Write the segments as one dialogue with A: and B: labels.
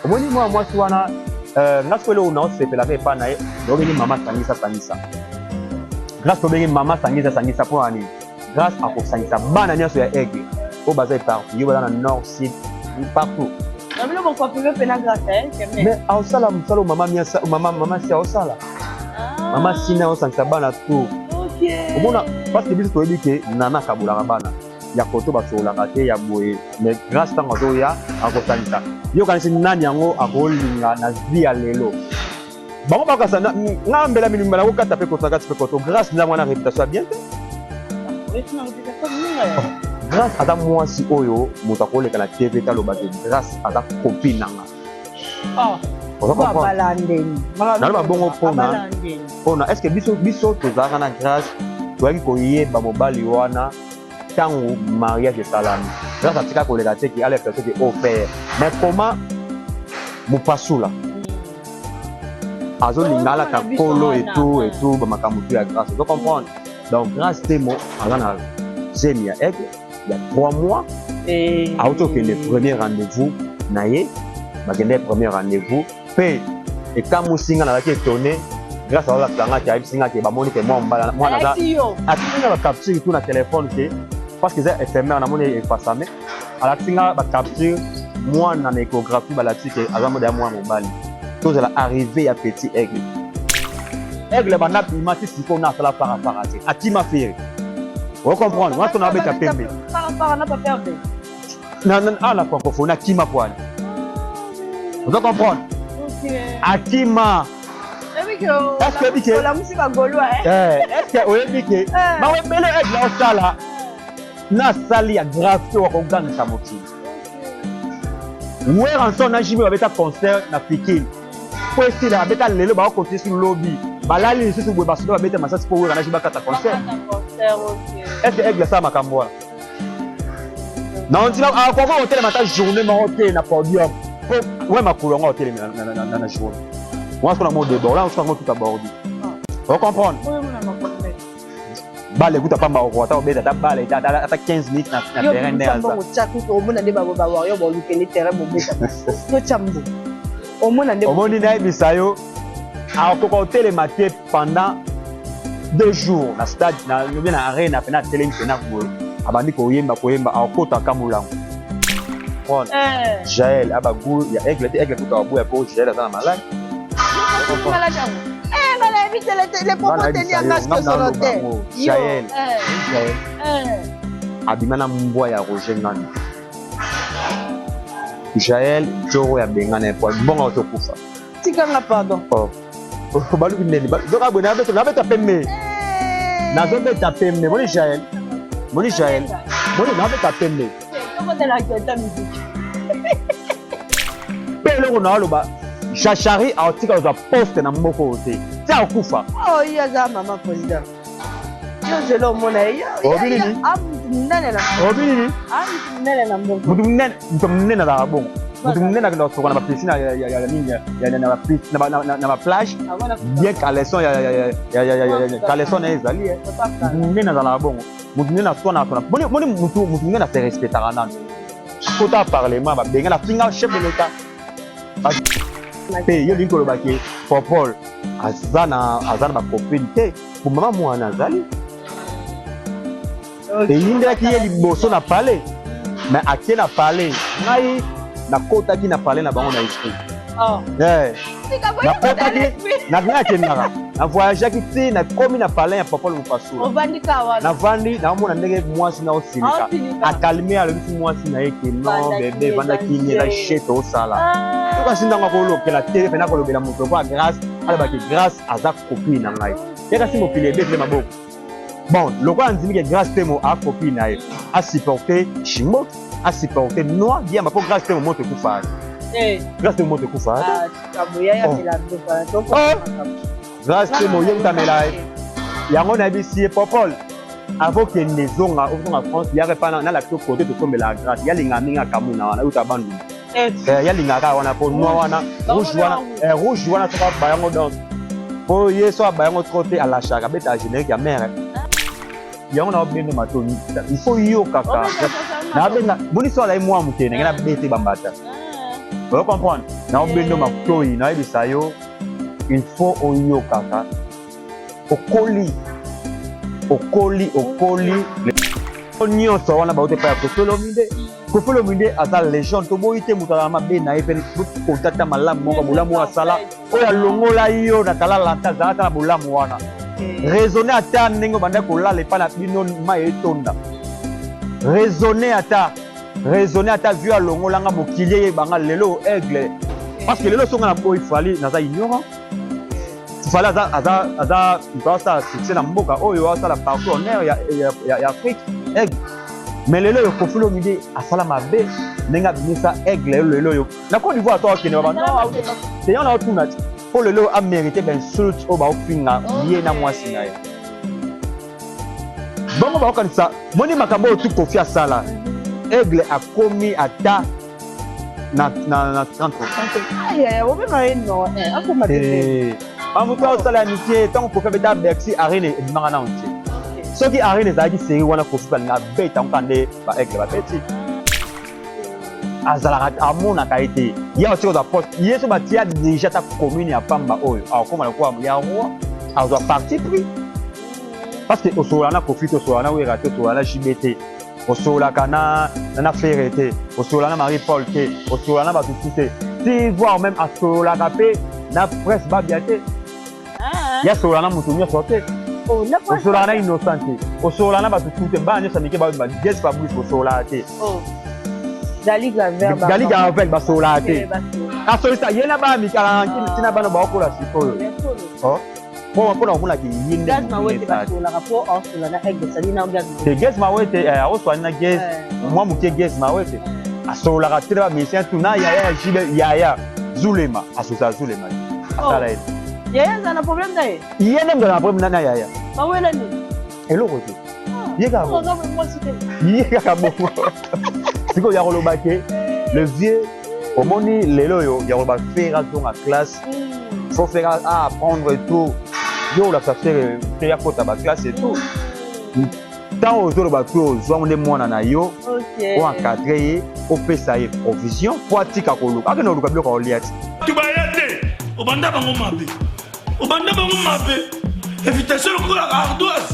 A: Omoni mwana mwasi wana, nga soki eloko naosepelaka epai na ye, naobengi mama sangisa sangisa. Grâce tobengi mama sangisa sangisa mpo na nini? Grâce akosangisa bana nyonso ya Aigle oyo baza éparpillé, baza na nord, sud, partout. Mais aosala mosala mama mama mama si aosala, mama sina aosangisa bana tout. Omona, parce que biso toyebi ke nana akabolaka bana ya koto, basololaka te ya boye. Mais Grâce, ntango azoya, akosangisa. Yokanisi nani yango akolinga na vie ya lelo? Bango bakasa nga mbela milumba nakokata mpe koto, nakati mpe koto. Grâce nzambe wana réputation ya bien te. Grâce aza mwasi oyo moto akoleka na TV talobake Grâce aza copine nanga. Naloba bongo mpona est ce que biso tozalaka na Grâce, toyaki koyeba mobali wana ntango mariage esalami. Grâce atika koleka te ki alekisa soki au père. Mais comment mopasula azolinga alata kolo etu etu bamakambo tu ya Grâce, ozo comprendre? Donc Grâce Temo aza na zemi ya Aigle ya 3 mois. Auti okende premier rendez-vous na ye, bakende premier rendez-vous mpe ekamwisi nga, nazalaki étonné. Grâce azolakisa nga ke ayebisi nga ke bamoni ke mwa mobala mwana aza, atindi nga bacapture tout na telefone ke parce que eza éphémère, namoni efasame. Alakisi nga bacapture, mwana na échographie balakisi ke aza mode ya mwana mobali. Tozala arrivé ya petit Aigle. Aigle banda bima ti sikoyo na asala parapara te, akima Ferre, ocomprendre? Wana tona abeta pembe awa na francophonie, akima poani, ozo comprendre? Akima. Est-ce que oyebi ke bango ebele Aigle osala na sali ya grave te, wakogangisa mokili? Werrason na JB babeta concert na Fikine po esila, babeta lelo, bakokontinue su lobi, balali lisusu boye, basoda babeta masasi mpo Wera na JB bakata concert. Est ce que Aigle asala makambo wana? Na ondima akoki kotelema ata journée moko te na podium po we makolo yango aotelemi na journée wana. Soko na mo débord wana, soko yango tuta bordi, ocomprendre? Bale ekuta pamba, oko ata obeta ata bale ata 15 minutes na terrain nde aza.
B: Omona nde bawario bolukende terrain, bobeta, totya mbu, omona nde.
A: Omoni, nayebisa yo, akoka kotelema te pendant 2 jours na stade na bien na arena pena atelemi pena boye, abandi koyemba koyemba, akotaka molango. Jael abagu ya Aigle te. Aigle kuta baboya po Jael aza na maladi. Jael, Jael abima na mbwa ya Roger Ngani. Jael joro ya bengana po mbongo otokufa.
B: Tikanga, pardon.
A: Oh. Baluki ndeni zoka boye, nabeta pembe, nazobeta pembe. Moni Jael, moni Jael, moni nabeta pembe mpe eloko na aloba, Shashari aotika kozwa poste na mboka oyo te, ti akufa.
B: Ye aza mama président, yo zela omona ye.
A: Obi nini?
B: Mutu monene na
A: Obi nini?
B: Mutu monene na mboka.
A: Mutu monene, moto monene azalaka bongo. Moto monene akenda kosoka na bapiscine nini, na baplage, bien caleçon, caleçon na ye ezali. Motu monene azalaka bongo. Motu monene aswana aswana. Moni motu monene ase respectaka nano. Kota parlement, babenga na finga chef de l'État mpe yo olingi koloba ke Popol aza na bacopine te, po mama mwana azali eyindelaki ye liboso na palais. Mais ake na palais, ngai nakotaki na palais na bango na esprit. Nakotaki, ngai akendaka, na voyageaki ti nakomi na palais ya Popol Mopasula. Navandi, naomona ndenge mwasi na osilika, akalme, alobisi mwasi na ye ke non bébé, evanda kini, eza shete osala. Kasi ntango akolokela te mpena kolobela moto lokola Grâce, alobaki Grâce aza copine na ngai ye, kasi mokili ebetele maboko. Bon, lokola andimi ke Grâce Temo acopine na ye, asupporte shimboki, asupporte noi diamba, mpo Grâce Temo moto ekufa. Grâce Temo moto ekufa. Grâce Temo ye mutamela yango. Nayebisi ye Popol avokende zonga, ozonga France, yaka epa nalakisi kote tosombelaka. Grâce yalingaka mingi akamuna wana uta Bandundu, yalingaka kaka wana po noi wana, rouge wana, rouge wana soki aba yango. Donc po ye so aba yango trop te, alashaka, abetaka générique ya mare yango. Na obenda mato, il faut yokaka nabenga boni so azali mwa moke ndenge nabete bambata. Ozo comprendre? Na obendo matoyi, nayebisa yo, il faut oyokaka. Okoli, okoli, okoli. Nyonso wana bauti epai ya Koffi Olomide. Koffi Olomide aza legende, toboyi te moto azala mabe na ye mpe kota ata malamu moko bolamu oyo asala oyo alongola yo na kalala ata azala ata na bolamu wana. Raisonne ata ndenge obanda kolala epai na bino mai etonda. Raisonne ata, raisonne ata vieux alongolanga mokili eyebanga lelo aigle. Parce que lelo songa na boyi Fally naza ignorant. Fally aza aza aza moto asala succès na mboka oyo asala partout en air ya, ya, ya, ya Afrique aigle. Mais lelo oyo Koffi Olomide asala mabe ndenge abimisa aigle lelo oyo na Côte d'Ivoire to akende ba non c'est yango na otuna ti mpo lelo amérité ba insulte oyo baofinga ye na mwasi na ye. Bongo baokanisa moni makambo oyo tu Koffi asala aigle akomi ata na na na 30 bamoto asala ya mike ntango Koffi abeta Bercy Arena ebimaka nano te. Soki Arena ezalaki série wana Koffi balinga abeta yango nde ba aigle babeti azalaka amonaka ye te. Ye akoki kozwa poste ye so batia déjà ata commune ya pamba oyo akokoma lokola ya roi, azwa parti pris parce que osolola na Koffi te, osolola na Wera te, osolola na JB te, osololaka na na Ferre te, osolola na Marie Paul te, osolola na bato tu te, ti voire même asololaka mpe na presse babia te. Ye asolola na moto nyonso te, osololaka na Innocent te, osolola na bato tu te, bana nyonso ya mike ba Fabrice osololaka te, Gali Gavel basololaka te. Asolisa ye na bana mike alaka ntina bana baokola sikoyo mpona komonaki ye nde te. Gaz Mawete aoswani na Gaz mwa moke. Gaz Mawete asololaka te na bamusicien tu na yaya ya Jibe, yaya Zulema asosa Zulema asala ye.
B: Yaya aza na problème na ye.
A: Ye nde moto aza na problème na yaya.
B: Bawelani.
A: Eloko te, ye kaka ye kaka bongo. Sikoyo ya koloba ke le vieux omoni lelo oyo ya koloba Ferre azonga classe, faut faire apprendre et tout. Yo olakisa Ferre te ya kota baclasse et tout. Ntango ozoloba to ozwango nde mwana na yo, oencadre ye, opesa ye provision po atika koluka, akende koluka biloko ya kolia ti.
C: Bato baya te, obanda bango mabe, obanda bango mabe, invitation lokola ardoise.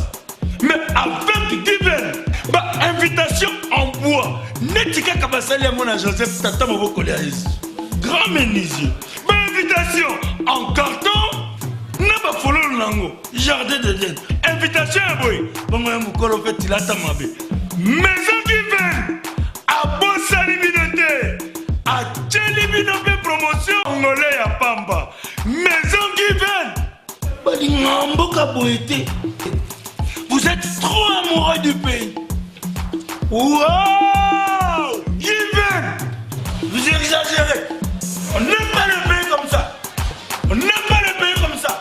C: Mais avec Given, ba invitation en bois neti kaka basali yango na Joseph tata mobokoli ya Yesu, grand menuisier. Ba invitation en carton na bafololo nango jardin d'Eden, invitation ya boye bongo ya mokolo mpe tilata mabe. Maison Given abosani bino te, atieli bino mpe promotion ngole ya pamba. Maison Given balingaka mboka boye te. Vous êtes trop amoureux du pays. Wow, Given, vous exagérez. On n'aime pas le pays comme ça, on n'aime pas le pays comme ça.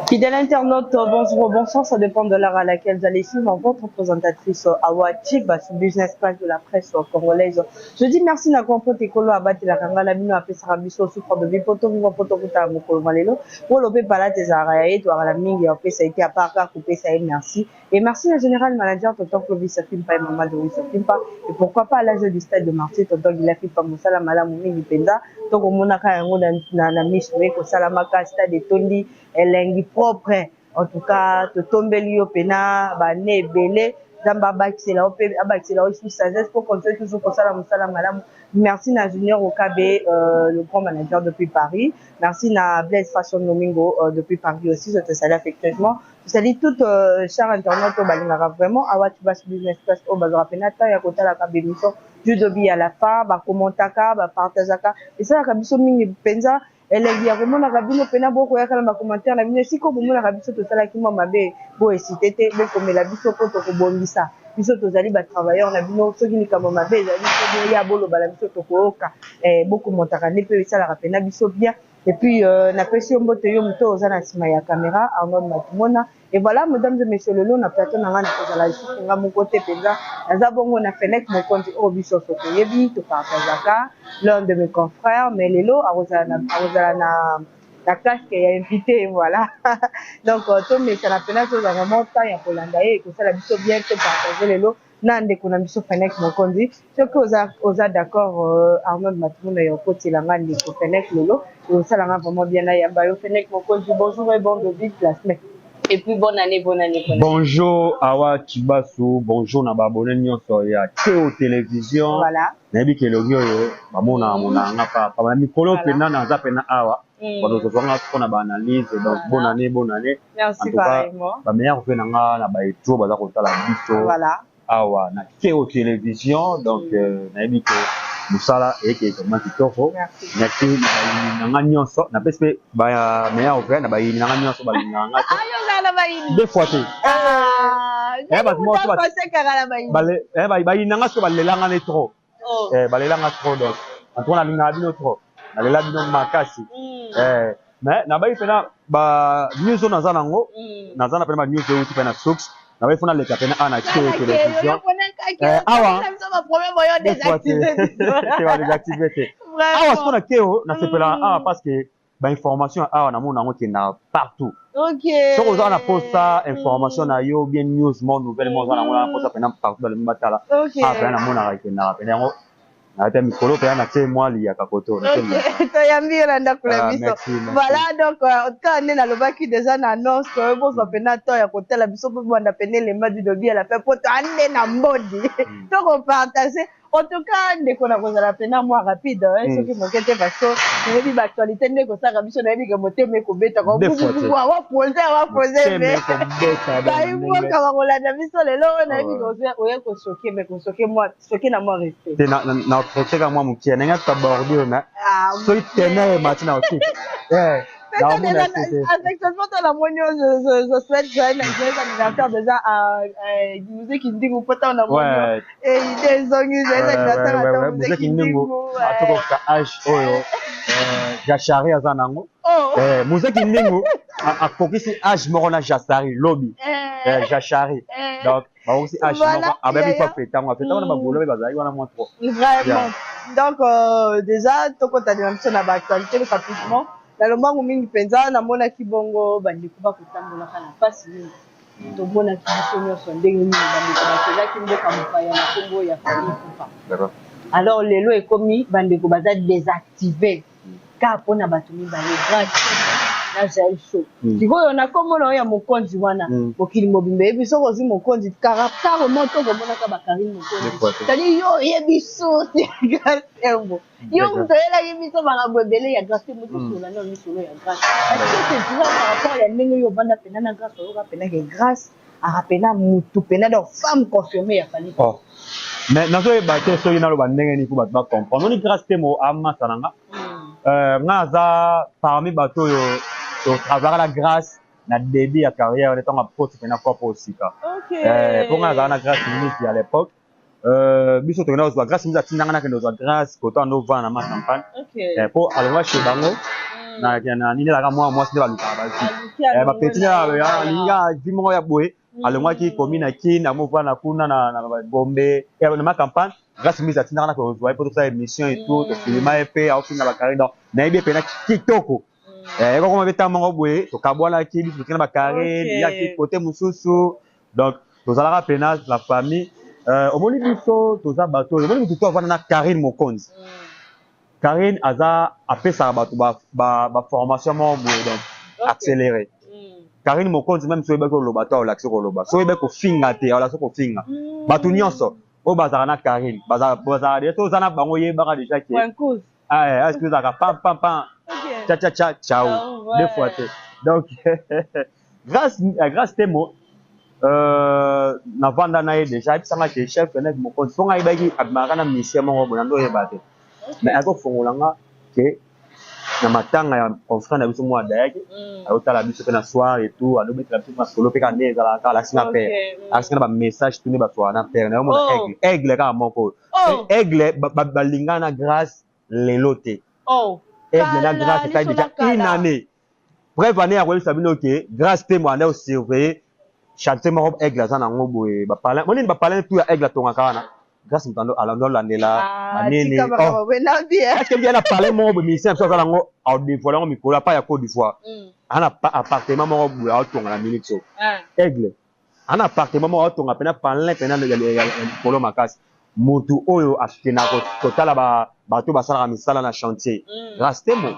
B: Fidèle internaute, bonjour, bonsoir, ça dépend de l'heure à laquelle vous allez suivre votre présentatrice Awa Chiba sur Business Page de la presse congolaise. Je dis merci na grand pote ekolo abatelaka ngai na bino, apesaka biso souffre de vie po tovivre po tokutana mokolo malelo. Wolo mpe palate ezalaka ya ye, toyaka na mingi ya kopesa ye te à part kaka kopesa ye merci. Et merci na général manager tonton Clovis Fimpa et maman Doris Fimpa. Et pourquoi pas à l'âge du stade de Martyr, tonton Gila Fimpa, mosala malamu mingi mpenza. Tokomonaka yango na miso ye kosalamaka, stade etondi elengi propre. En tout cas, totombeli yo pena bane ebele. Nzambe abakisela yo mpe abakisela yo lisusu sagesse po continue toujours kosala mosala malamu. Merci na Junior Okabe, le grand manager depuis Paris. Merci na Blaise Fashion Nomingo depuis Paris aussi. Je te salue affectueusement. Je salue toute chers internautes oyo balingaka vraiment Awa Tubas Business Plus, oyo bazwaka pena temps ya kotalaka bémission du début à la fin, bakommentaka, bapartageaka. Esalaka biso mingi mpenza elengi ya komonaka bino mpena bokoyaka na bacommentaire na bino. Esika oyo bomonaka biso tosalaki mwa mabe, bohésite te bokomela biso mpo tokobongisa. Biso tozali batravailleur na bino. Soki likambo mabe ezali so boya boloba na biso, tokoyoka. Bokommentaka nde mpe esalaka mpena biso bien. Et puis napesi yo mbote, yo moto oza na nsima ya caméra, Arnold Matumona. Et voilà, mesdames et messieurs, lelo na plateau na ngai nakozala lisusu nga moko te mpenza. Naza bongo na Fenek Mokonzi oyo biso nyonso toyebi, topartageaka, l'un de mes confrères, mais lelo akozala na Na casque ya invité, voilà. Donc tomesana mpena, tozwa vraiment temps ya kolanda ye, ekosala biso bien. Topartage lelo na ndeko na biso Fenek Mokonzi. Soki oza d'accord, Arnold Matumuna, ya okotela nga ndeko Fenek lelo, ekosalanga vraiment bien. Nayamba yo, Fenek Mokonzi. Bonjour et bon début de la semaine et puis bonne année, bonne année, bonne année.
A: Bonjour Awa Chibasu, bonjour na baabonnés nyonso ya Teo Télévision. Nayebi ke elongi oyo bamonaka monaka nga papa na mikolo mpena naza mpena awa, bato tozwanga mpona baanalyse. Donc bonne année, bonne année.
B: Merci.
A: En tout cas,
B: pareillement.
A: Bameilleurs mpe na nga na baetro baza kotala biso awa na Teo Télévision. Donc nayebi ke mosala eyeke vraiment kitoko.
B: Merci.
A: Merci na bayini na nga nyonso, napesi mpe bameilleurs mpe na bayini na nga nyonso balingaka nga te.
B: Ayo ozala na bayini?
A: Deux fois te.
B: Ah,
A: Bato moko
B: osekaka na bayini.
A: Bayini na nga soki balelanga ne trop. Balelanga trop. Donc en tout cas nalingaka bino trop, nalela bino makasi. Mais nabayi mpena ba news oyo naza nango, naza na mpena ba news euti mpe na source. Nabayi fo naleka mpena awa na Teo Télévision. Awa deux fois te, te badésactive te awa. Siko na Keo nasepelaka awa parce que bainformation awa namona yango ekendaka partout. Soki oza na posa information na yo bien, news mo, nouvelle mo, oza nango na posa mpena partout balingi batala. Awa mpena namonaka ekendaka mpena yango. Nayata mikolo mpena natie mwa liyaka koto.
B: Toyambi yo na ndako na
A: Ah,
B: biso.
A: merci, merci.
B: Voilà, donc ka nde nalobaki déjà na annonce, bozwa mpena temps ya kotala biso mpo banda pene elemba du début à la fin, po toande na mbodi tokopartage. En tout cas, ndeko, na kozala mpena mwa rapide, soki moke te, parce que nayebi baactualité nde ekosalaka biso. Nayebi ke motema ekobetaka.
A: Deux fois te.
B: Awapose, awapose.
A: Motema ekobeta.
B: Bayimboka bakolanda biso lelo oyo, nayebi ke oye kochoquer, mais kochoquer mwa choquer na mwa respect.
A: Te, na proteka mwa mokie ndenge atuka bordure, mais soki teneur emati na otika.
B: Peut-être affectueusement, toi, la mono, je souhaite joyeux anniversaire déjà à Mzee Kindingu, pota na mono. Et il est zongi, joyeux anniversaire à toi, Mzee
A: Kindingu. Atokoka age oyo Jachari aza nango. Mzee Kindingu akokisi age moko na Jachari lobi. Jachari. Donc bakokisi age moko, abebi fa fetango, afetango na bagolo mpe bazalaki wana mwa trop.
B: Vraiment. Donc déjà tokotana biso na baactualité rapidement. Na lombangu mingi mpenza, namonaki bongo bandeko bakotambolaka na mpasi mingi. Tomonaki biso nyonso ndenge nini bandeko bakelaki mboka mopaya na nkombo ya Fally Ipupa. Alors lelo ekomi bandeko baza désactive kaka mpona bato mibale, Grâce na Jael Show. Sikoyo na nkombo na oyo ya mokonzi wana, mokili mobimba eyebi soki ozwi mokonzi carrément, tokomonaka bakarine mokonzi, c'est-à-dire yo oyebi source ya Grâce Temo, yo moto oyelaki biso makambo ebele ya Grâce Temo. Tosola nano lisolo ya Grâce. Est-ce que c'est vrai par rapport ya ndenge yo ovanda mpena na Grâce, oyoka mpena ke Grâce akapena mutu mpena, donc femme confirmée ya Fally?
A: Oh. Mais nazoyeba te soki naloba ndenge nini mpo bato bacomprendre. Oni Grâce Temo amasa na nga. Nga aza parmi bato oyo totravaka na Grâce na début ya carrière, ntango akoti mpena kopo osika. Mpo nga nazalaka na Grâce Misi à l'époque. Biso tokenda kozwa Grâce Misi, atindanga nakende kozwa Grâce koto ando ovanda na ma campagne, mpo alongwa chez bango na nini, ezalaka mwa mwasi nde balukaka bazwi bapeti, alingi vi moko ya boye. Alongwaki komi na Kine, amovanda kuna na Gombe, na ma campagne. Grâce Misi atindaka na kozwa ye mpo tosala émission et tout, tofilma ye mpe aofinga bakari. Donc nayebi ye mpena kitoko. Ekokoma mpe ntango moko boye tokabwanaki biso, tokende bakare yaki kote mosusu. Donc tozalaka mpena la famille. Omoni biso toza bato oyo, omoni motu to avanda na Karine Mokonzi. Karine aza apesaka bato baformation moko boye, donc accéléré. Karine Mokonzi, même so oyebaki koloba to aolakisi koloba, so oyebaki kofinga te, aolakisi kofinga. Bato nyonso oyo bazalaka na Karine bazalaka déjà, so oza na bango, oyebaka déjà ke est-ce que ozalaka pam pam pam, tcha tcha tcha, ciao, deux fois te. Donc Grâce Temo, navanda na ye déjà, ayebisanga ke chef Fenek Mokonzi, mpo nga ayebaki abimaka na mission moko boye, nando oyeba te, mais akofongola nga ke na matanga ya confrère na biso moko adayaki, ayotala biso mpe na soir et tout, alobetela biso masolo mpe kaka nde ezalaka. Alakisi nga père, alakisi nga na bamessage tout nde baswaka na père na yo. Mona aigle, aigle kaka moko oyo, aigle balingana na Grâce lelo te. Aigle na Grâce esali déjà une année. Bref, année ya koyebisa bino ke Grâce te mo anda osurveiller chantier moko aigle aza nango boye, bapalin monini, bapalin tout ya aigle atongaka wana. Grâce moto alando alandela banini. Est-ce que bien na palais moko boye, musicien biso aza nango, adévoile yango mikolo apa ya Côte d'Ivoire, ana appartement moko boye aotonga na minute so. Aigle ana appartement moko aotonga pena palais pena ya likolo makasi. Motu oyo akendaka kotala bato basalaka misala na chantier, Grâce Temo.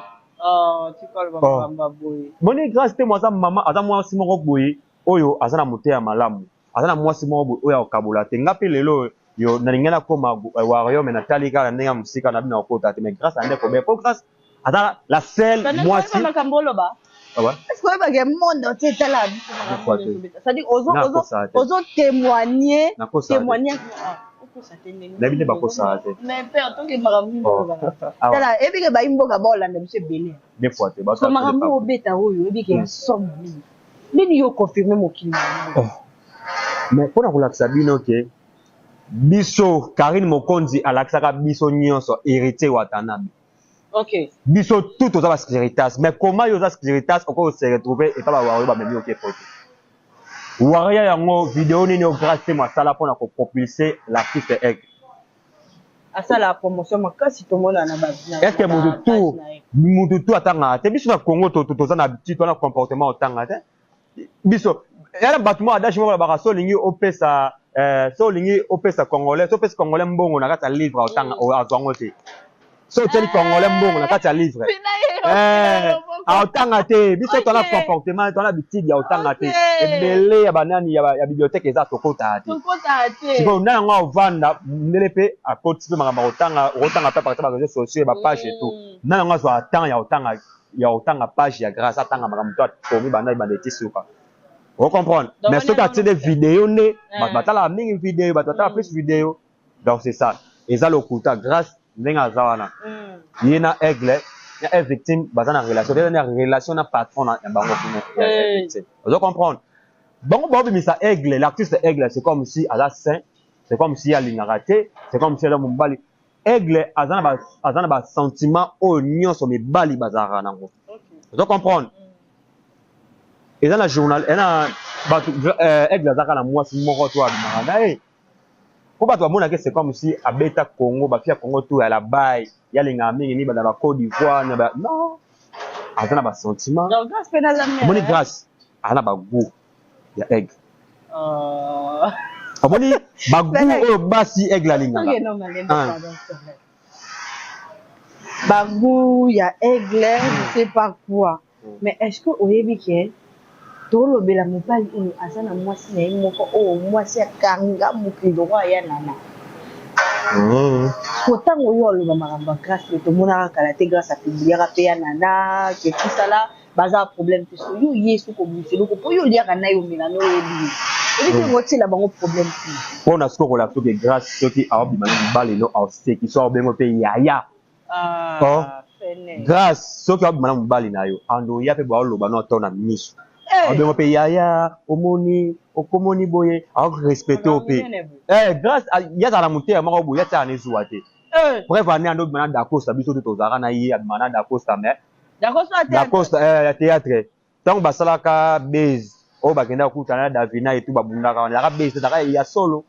A: Moni, Grâce Temo aza mama, aza mwasi moko boye oyo aza na moteya malamu, aza na mwasi moko boye oyo akokabola te. Nga mpe lelo yo nalingi nakoma warrior, mais natali kaka na ndenge ya mosika na bino akota te, mais Grâce ande kobe po Grâce aza la seule mwasi.
B: Makambo oloba, est-ce que oyebaka monde entier etala biso? C'est-à-dire ozotémoigner témoigner.
A: Nayebi nde bakosala te.
B: Mais père, toke makambo nini tala, ebike bayi mboka baolanda biso ebele.
A: Des fois te.
B: So makambo obeta oyo ebike ya somo mingi nini, yo confirme mokili na yango.
A: Mais mpona kolakisa bino ke biso Karine Mokonzi alakisaka biso nyonso Héritier Watanabe. Biso tout toza baspiritas, mais comment yo oza spiritas, okoki se retrouver epa bawario bamemi oke poto waria yango? Video nini o Grâce Temo asala mpona kopropulser l'artiste Aigle?
B: Asala promotion makasi, tomona na
A: Est ce que mutu tu atangaka te? Biso na Congo toza na habitude wana, comportement otanga te. Biso yana bato moko adage moko balobaka: so olingi opesa, so olingi opesa Congolais, so opesi Congolais mbongo na kati ya livre, otanga azwa yango te. So otieli Congolais mbongo na kati ya livre, aotanga te. Biso toza comportement, toza habitude ya otanga te. Ebele ya banani ya bibliothèque eza, tokotaka te. Sikoyo na yango avanda ndele mpe akoti mpe makambo ya kotanga, okotanga mpe apartir ba réseaux sociaux, bapage et tout. Na yango azwaka temps ya kotanga page ya Grâce, atanga makambo to akomi banda ebanda eti suka, ocomprendre. Mais soki atie nde video nde bato batalaka mingi video, bato batalaka plus video. Donc c'est ça, eza lokuta. Grâce ndenge aza wana, ye na Aigle na F Victime baza na relation, eza na relation na patron na bango kuna ya Victime. Ozo comprendre, bango baobimisa Aigle, l'artiste Aigle, c'est comme si aza saint, c'est comme si alingaka te, c'est comme si aza mobali. Aigle aza na basentiment oyo nyonso mibali bazalaka nango, ozo comprendre. Eza na journal, eza na bato. Aigle azalaka na mwasi moko to abimaka na ye mpo bato bamonaki, c'est comme si abeta Congo, bafia ya Congo to ya la bay, yalingaka mingi mingi na ba Côte d'Ivoire na ba. Non, aza na basentiment. Omoni, Grâce aza na bagoût ya Aigle. Omoni bagoût oyo basi Aigle alingaka.
B: Bagoût ya Aigle, je sais pas quoi, mais est ce que oyebi ke tolobela mobali oyo aza na mwasi na ye moko, oyo mwasi akanga mokili lokwa ya nana? Po ntango oyo aloba makambo ya Grâce, tomonaka kala te Grâce apubliaka mpe ya nana ke tosala baza problème te. So yo ye soki obimisa eloko mpo yo oliaka na yo, omela na oyebi oyebi te, otiela bango problème te.
A: Mpona soki okolaka, soki Grâce soki aobima na mobali no, aoseki so aobengo mpe yaya. Oh, Grâce soki aobima na mobali na yo, ando oya mpe baoloba no to na miso, aobengo mpe yaya. Omoni, okomoni boye, aorespecte o mpe. Grâce ye azala na moteya moko boye, atiaka na ezuwa te. Bref, ane ando obima na Dacosta, biso te tozalaka na ye, abima na Dacosta, mais Dacosta ya théâtre, ntango basalaka base oyo bakendaka kokutana na Davina etu, babundaka wana, ezalaka base, ezalaka ya solo.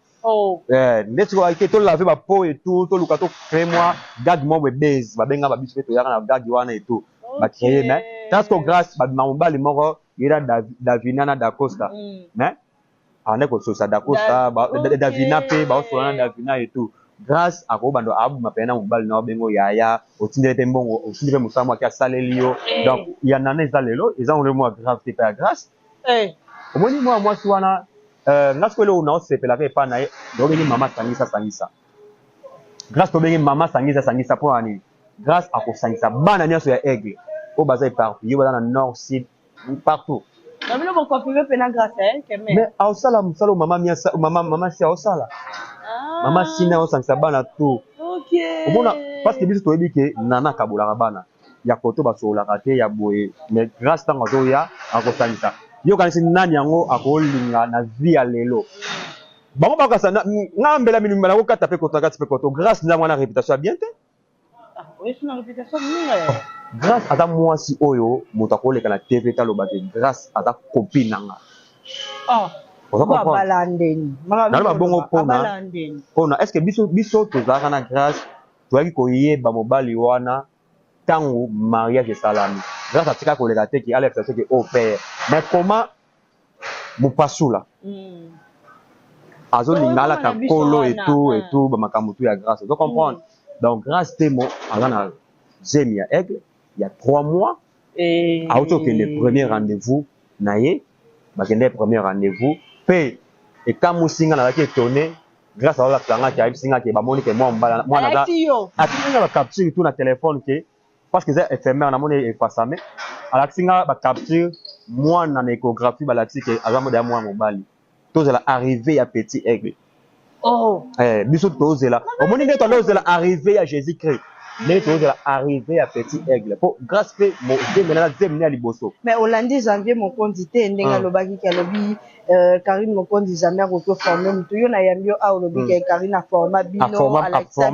A: Nde sikoyo ake tolave bapo etu, toluka tocrée mwa gag mwa boye, base babenga babiso mpe toyaka na gag wana etu bacrée. Mais tasiko Grâce babima mobali moko ye na Davina na Dacosta, mais ande kososa Dacosta, Davina mpe baosola na Davina etu. Grâce akobanda abima pene na mobali na obengo yaya, otindeli mpe mbongo, otindi mpe mosala mwaki asaleli yo. Donc ya nana eza lelo, eza ngo mwa grave te mpe ya Grâce. Omoni mwa mwasi wana, nga sikoyo eloko naosepelaka epai na ye, tobengi mama sangisa sangisa. Grâce tobengi mama sangisa sangisa mpo na nini? Grâce akosangisa bana nyonso ya Aigle oyo baza éparpillé, baza na nord, sud, partout. Mais aosala mosala oyo mama mama si aosala, mama sina aosangisa bana to omona, parce que biso toyebi ke nana akabolaka bana ya koto, basololaka te ya boye. Mais Grâce ntango azoya akosangisa, yokanisi nani yango akolinga na vie ya lelo? Bango bakasa nga mbela minumba nakokata mpe koto na kati mpe koto. Grâce nzambe wana réputation ya bien te. Grâce aza mwasi oyo moto akoleka na TV te alobaki Grâce aza copine na nga. Ozo comprendre? Naloba bongo pona pona est ce que biso biso tozalaka na grâce toyaki koyeba mobali wana tango mariage esalami grâce atika koleka te ke alakisa biso ke oh père mais comment mupasula mm. azolinga alata nkolo etout etout bamakambo tu ya grâce ozo comprendre mm. donc grâce temo aza na zemi ya aigle ya 3 mois eh. auti okende premier rendez-vous na ye bakende premier rendez-vous mpe ekamwisi nga nazalaki étonné grâce azolakisa nga ke ayebisi nga ke bamoni ke mwa mobala mwana aza atindi nga bacapture tout na telefone ke parce que eza éphémère namoni efasame alakisi nga bacapture mwana na échographie balakisi ke aza moda ya mwana mobali tozela arrivée ya petit aigle
B: oh.
A: Eh, biso tozela omoni nde toanda ozela arrivée ya jésus christ ndenge tozela arrivée ya petit aigle po grâce mpe zembe na zembe ya liboso
B: mais olandi janvier mokonzi te ndenge ah. alobaki ke alobi euh, karine mokonzi jamais akoki oforme motu yo nayambi yo awa olobi ke karine aforma bino alakisa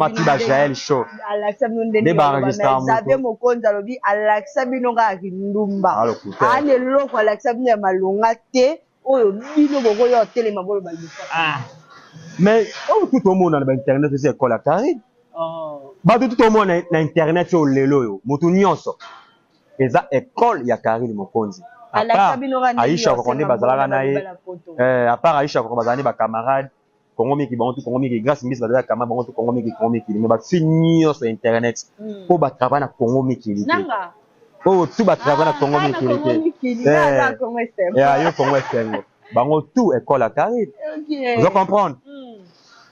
B: bino ndenge janvier mokonzi alobi alakisa bino kaka kindumba ana eloko alakisa bino ya malonga te oyo bino bokoya otelema boloba liboso
A: ah. mais oyo tu tomona na bainternet eza ekole ya karine oh. bato tu tomona na internet oyo lelo oyo moto nyonso eza ekole ya karine mokonzi aisha koko nde bazalaka na ye eh, apart aisha koko bazala nde bacamarade Congo miki bango tout Congo miki grâce mbisi bazali kama bango tout Congo miki Congo mikili mais ba fille nyonso ya internet mm. po ba travaille na Congo mikili te oyo tout ba travaille na Congo ah, mikili te eh. ya yo Congo esengo bango tout école ya Karine ozo comprendre mm.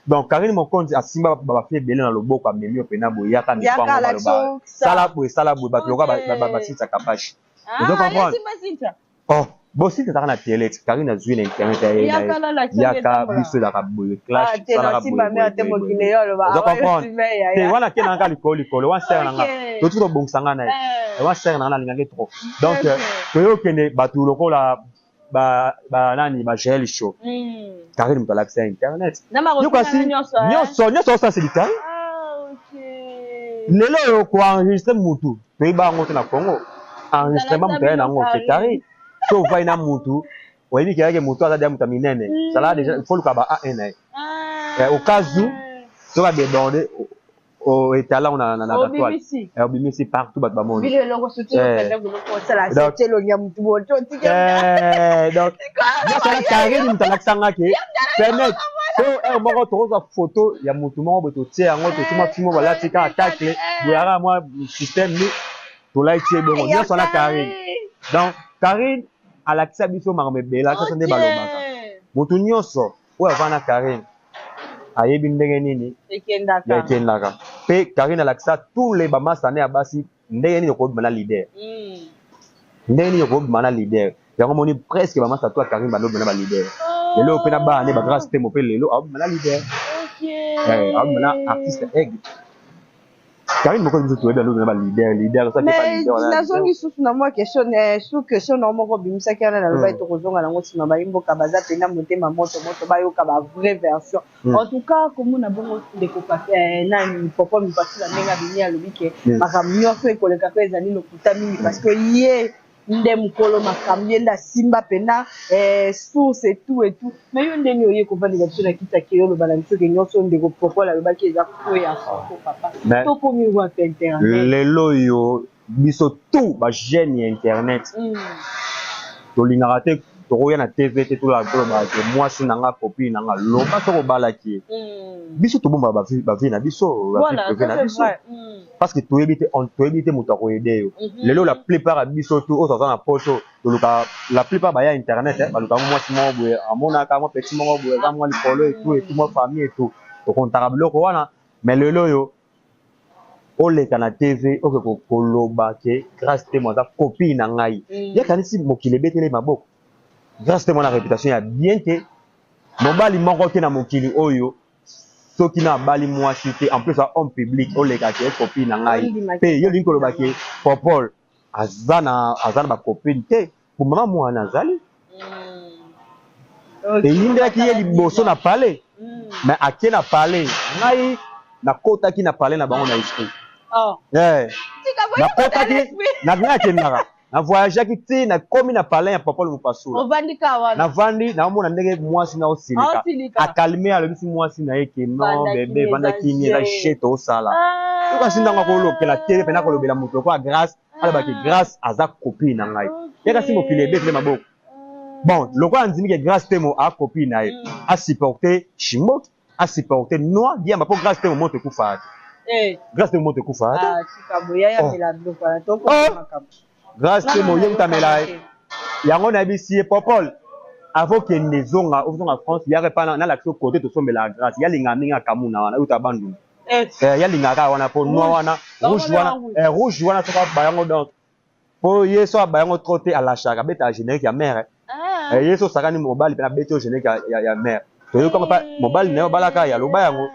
A: donc Karine Mokonzi asimba ba fille ebele na loboko amemi yo pena boye yaka mipango baloba sala boye sala boye bato lokola basisa kapashi ozo comprendre Oh, bosi ezalaka na tele Karine azwi na internet ya ye yaka biso ezalaka boye clash ah, salaka boye ozo comprendre te wana ke nanga likolo likolo wana sere nanga totuki tobongisa nga na ye eh. wana sere nanga nalingaki trop donc toye okende bato lokola ba ba nani ba Jael show hmm. Karine moto alakisa internet yo kasi
B: eh.
A: nyonso nyonso osala selika
B: ah,
A: lelo oyo koenregistre mutu toyeba yango te na congo enregistrement moto aye na yango c'est carré so ovai na mutu oyebi keyake motu aza deja moto ya minene hmm. zala deja il faut luka ba a1 na ye ah. eh, au cas où soki adeborde etala na na na toile eh, obimisi partout bato bamoni eh. donc nyonso wana karine moto alakisa nga ke permet so heure moko tokozwa foto ya motu moko boye totie yango totie mwa fimo balati kaka tacle boyaka mwa système ni tolai tie bongo nyonso wana karine donc karine alakisa biso makambo ebele alakisa nde balobaka motu nyonso oyo avanda na karine ayebi ndenge nini ekendaka mpe karine alakisa tous les bamasane ya basi ndenge nini okobima na leader mm. ndenge nini okobima na leader yango moni presque bamasa to ya karine bando obima na baleader oh. lelo mpe na bana ne bagrace temo mpe lelo aobima na leader eh, aobima na artiste aigle karine moko biso toyebi alobi na baleader leader
B: nazongi susu na mwa question eh, su question na moko obimisaki wana nalobaki hmm. tokozonga nango nsima bayimboka baza mpenza motema moto moto bayoka ba vraie version Mm. En tout cas, komona bongo ndeko eh, nani Papa Mipasula ndenge abimi alobi ke mm. makambo nyonso ekoleka mpe ezali lokuta mingi mm. parce que ye nde mokolo makambo ye nde asimba mpena eh, source et tout et tout mais yo ndenge oye kovandela biso na kiti ake oloba na biso ke nyonso ndeko Popol alobaki eza faux ya faux papa tokomi wapi internet
A: lelo oyo biso tout ba jeune ya internet mm. tolingaka te tokoya na tv te tolobaka ke mwasi na nga copine na nga loba soki obalaki ye mm. biso tobombaka bavie na biso bavie privé na biso mm. parce que toyebi te toyebi te moto akoyede yo mm-hmm. lelo la plupart ya biso tu oyo toza na poto toluka la plupart baya internet eh, balukaka mwasi moko boye amonaka mwa petit moko boye aza mwa likolo etu etu mwa famille etu tokontaka biloko wana mais lelo oyo oleka na TV oke koloba ke Grace Temo aza copine na ngai mm. ye akanisi mokili ebetele maboko Grace Temo na reputation ya bien te mobali moko te na mokili oyo soki na abali mwasi te en plus a homme public oleka ke copine na ngai mpe yo olingi koloba ke Popol aza na aza na ba copine te po mama mwana azali mm. eyindelaki ye liboso na palais mm. mais ake na palais ngai nakotaki na palais na bango na esprit oh. eh. nakotaki na ngai akendaka. Na voyageaki ti nakomi na palais ya Popol Mupasula.
B: Ovandi ka wana.
A: Navandi naomona ndenge mwasi na osilika. Akalme alobisi mwasi na ye ke non bebe vanda kimia eza jeu tosala. Ah. Kasi ntango akolokela te mpe nakolobela moto lokola Grace alobaki ah. Grace aza copine na ngai. Ye kasi mokili ebetele maboko. Ah. Bon, lokola andimi ke Grace Temo a copine na ye, mm. a supporter Chimboki a supporter noix diamba po Grace Temo moto ekufa te.
B: Eh.
A: Grace Temo moto ekufa te.
B: Ah, tika boya ya oh. mela biloko wana to ko oh. makambo.
A: Grace Temo ye mutu amela yango nayebisi ye Popol avant okende zonga ozonga France yaka epa nalakisi yo kote tosombelaka Grace ye alingaka mingi akamuna wana euta Bandundu eh. Eh, ye alingaka kaka wana po noix wana rouge wana eh, rouge wana soki aba yango donc po ye so aba yango trop te alashaka abetaka generique ya mère ah. eh, ye so osakani mobali mpe abeti yo generique ya, ya, ya mère toyokanga mpa mobali na yo obalaka ye aloba yango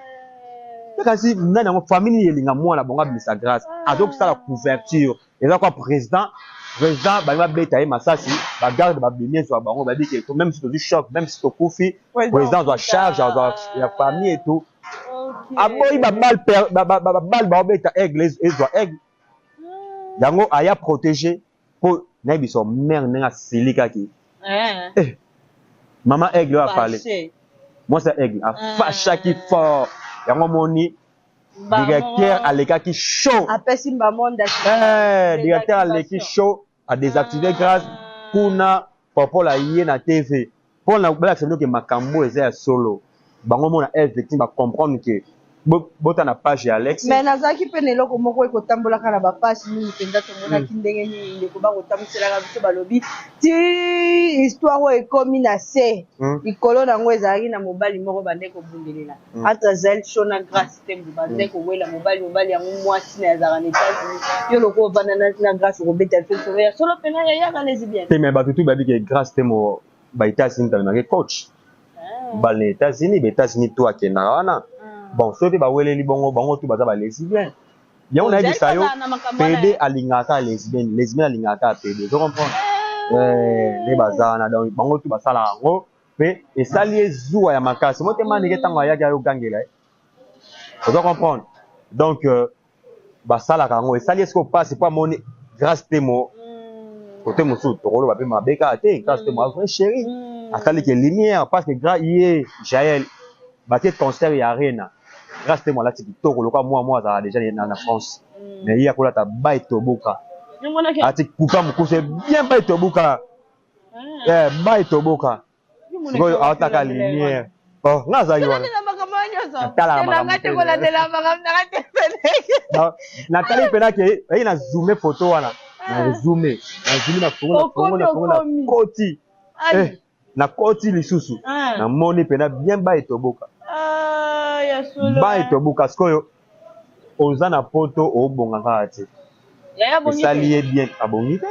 A: ah. kasi nani yango famille nini elinga mwana bongo abimisa grâce ah. azokosala couverture eza kwa président président balingi babeta ye masasi bagarde babimi ezwa bango bayebi ke même si tozwi choc même si tokufi président azwa charge azwa ya famille et tout aboyi babale babale baobeta aigle ezwa aigle yango aya protege mpo nayebisa mare ndenge asilikaki eh. eh, mama aigle oyo apale mwasi ya aigle afashaki eh. fort yango omoni directeur alekaki chaud
B: apesi mbamonda
A: eh, directeur aleki chaud adesactive grâce kuna popol aye na tv mpo na balakisa bino ke makambo eza ya solo bango mona f victime bacomprendre ke bota na page ya Alex.
B: Mais nazalaki mpe na eloko moko ekotambolaka na bapage mingi mpenza tomonaki mm. ndenge nini ndeko bakotambuselaka biso balobi ti histoire oyo ekomi na se mm. likolo na yango ezalaki na mobali moko bande kobundelela mm. entre Zael Show na Grace Tembo bande mm. kowela mobali mobali yango mwasi na azalaka na États-Unis yo lokola ovanda na, na Grace okobeta biso lisolo ya solo mpena ya yaka lesbienne
A: te mais bato tu bayebi ke Grace Tembo ba États-Unis tamemaki coach ah. bale na États-Unis ba États-Unis to akendaka wana ah. bon soki baweleli bongo bango tu baza ba lesbienne yango nayebisa yo pede alingaka kaka lesbienne lesbienne alingaka kaka pede ozo comprendre ah. eh, nde baza wana donc bango tu basalaka yango mpe esali ye zuwa ya makasi mote manike ntango ayaki ayogangela ye ozo comprendre donc euh, basalaka yango esali ye sikoyo mpasi mpo amoni grâce temo kote mm. mosusu tokoloba mpe mabe kaka te grâce temo a vrai chéri mm. asali ke lumière parce que gra ye jael bake concert ya arena grâce temo alati kitoko lokola mwa mwa azalaka déjà na, na france mm. mais ye akolata ba etoboka alati kuka mokuse bien ba etoboka ah. eh, ba etoboka sikoyo aotaka lumière oh nga azalaki wana natali mpena ke eye na zoome photo wana na ah. zoome na zoome na fongo na fongo na fongo na koti eh, na koti lisusu ah. namoni mpena bien ba etoboka
B: ah,
A: ba etoboka sikoyo oza na poto obonga kaka te esali ye bien abongi te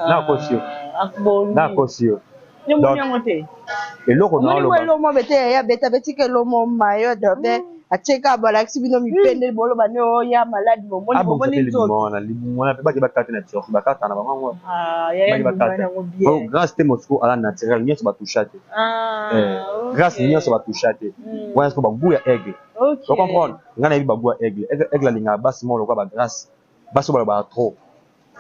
A: nakosi yo nakosi yo eloko
B: naoloba bete yaya beta betika elomo mayo dobe atieka balakisi bino mipende boloba nde oya maladi bomoni bomoni
A: nzoto wana libumu wana mpe bake bakata na turki bakata na bango yango bake bakata grâce te mosiko ala naturel nyonso batusha te eh, grâce nyonso batusha te wana siko bagout ya aigle o comprendre ngai nayebi bagout ya aigle aigle alingaka basi moko lokola bagrace basi oyo balobaka trop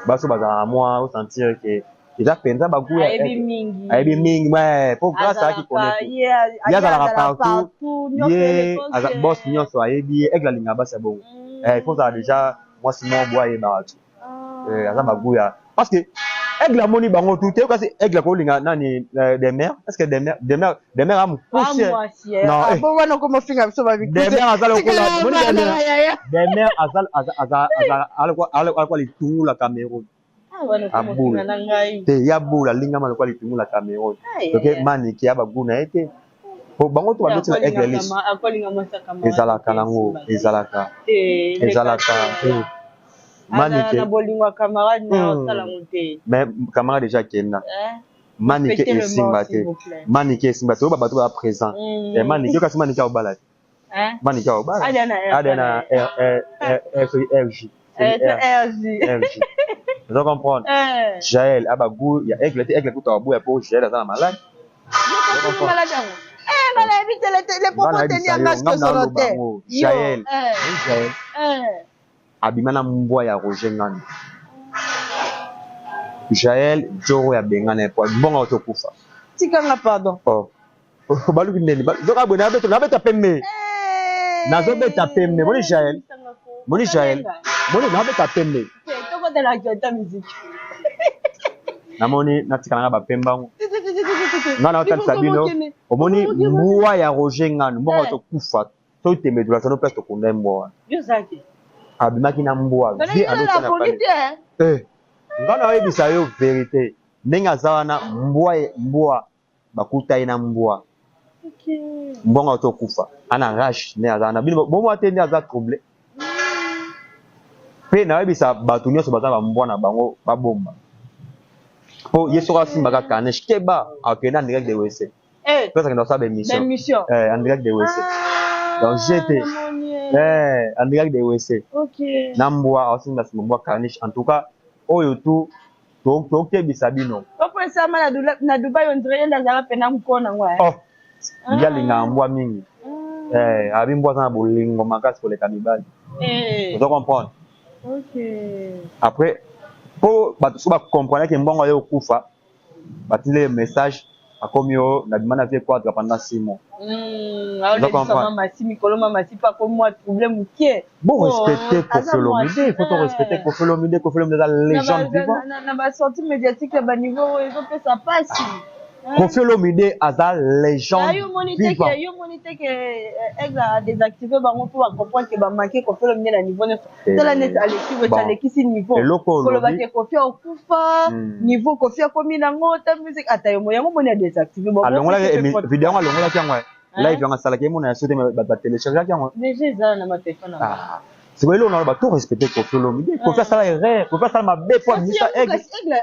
A: basi oyo bazalaka mwa osentir ke eza mpenza bagout ya ayebi mingi po grâce ayaki connaître ye azalaka partout ye boss nyonso ayebi ye aigle alingaka basi ya bongo il faut ozala déjà mwasi moko boye ayebaka tu eh, aza bagout ya parce que aigle amoni bango tout te kasi aigle akolinga nani euh, des mères est ce que des mères des mères des mères amokuse
B: non eh. bon wana okoma ofinga biso ba
A: des mères aza lokola des mères aza aza aza aza alikuwa litungu la Cameroun
B: ah,
A: abula te ya bula alingama lokola litungu la Cameroun ok maniki ya bagout na ye te po bango to babeti na aigle lisi ezalaka nango ezalaka ezalaka eh.
B: Manike na bolingo ya camarade na osala ngo te
A: mais camarade déjà akenda eh? Manike esimba te Manike esimba te oyo bato ba présent mm. eh, Manike kasi Manike aobala te
B: eh?
A: Manike aobala ada na R R R soki RJ
B: RJ
A: RJ ozo comprendre Jael aba goût ya aigle te aigle kuta abuya po Jael aza na malade Jael Jael abima na mbwa ya Roger Ngando. Jael Djoro ya bengana ye po mbongo auti okufa.
B: Tika nga pardon.
A: Oh. Baluki ndeni. Zoka boye nabeta nabeta pembe. Nazobeta pembe. Moni Jael. Moni Jael. Moni nabeta pembe.
B: Tokotela actualité musique.
A: Namoni natika nanga bapemba yango. Nga naotalisa bino. Omoni mbwa ya Roger Nganu mbongo auti okufa. To tembe tula tono place tokunda ye mbwa wana. Abimaki na mbwa. Vie alota na pale. Eh. Nga naoyebisa yo verite. Ndenge aza wana mbwa mbwa bakuta ye na mbwa. Mbongo auti okufa. Ana rage nde aza wana. Bino bomwa te nde aza trouble. Pe nayebisa bato nyonso baza ba mbwa na bango babomba. Po ye soki asimbaka carnage keba akende en direct de WC.
B: Eh.
A: Place akenda kosala ba émission.
B: Ba émission.
A: Eh, en direct de WC.
B: Ah,
A: Donc j'étais. Eh, en direct de WC.
B: OK.
A: Na mbwa asimba simba mbwa carnage en tout cas oyo tout tokebisa bino.
B: Opresama na Dubai on dirait yenda azalaka pena mukona ngwa.
A: Oh. Ye alingaka mbwa mingi. Eh, abi mbwa aza na bolingo makasi koleka mibali.
B: Eh.
A: Ozo comprendre?
B: OK.
A: Après po bato soki ba comprendre ke mbongo aye okufa batindeli ye message akomi yo nabima na vie quadra pendant 6 mois. Ozo comprendre?
B: Mama si mikolo mama si pa comme moi trouble mukie.
A: Bon respecter Koffi Olomide, il faut to respecter Koffi Olomide, Koffi Olomide aza légende vivante.
B: Na ba sortie médiatique ya ba niveau oyo ezopesa pasi.
A: Koffi Olomide aza légende vivante.
B: Yo moni te ke Aigle a désactiver bango po ba comprendre que ba manquer Koffi Olomide na niveau nyonso. Tala neti aleki wetu alekisi niveau. Koloba ke Koffi akufa, niveau Koffi akomi nango ta musique ata yo yango moni a désactiver bango.
A: Alongolaki video yango alongolaki yango. Live yango asalaki ye mona ya sote ba téléchargeaki yango.
B: Déjà ezala na ma téléphone na.
A: Sikoyo eloko naloba to respecter Koffi Olomide. Koffi asala erreur, Koffi asala mabe po abimisa Aigle.
B: Aigle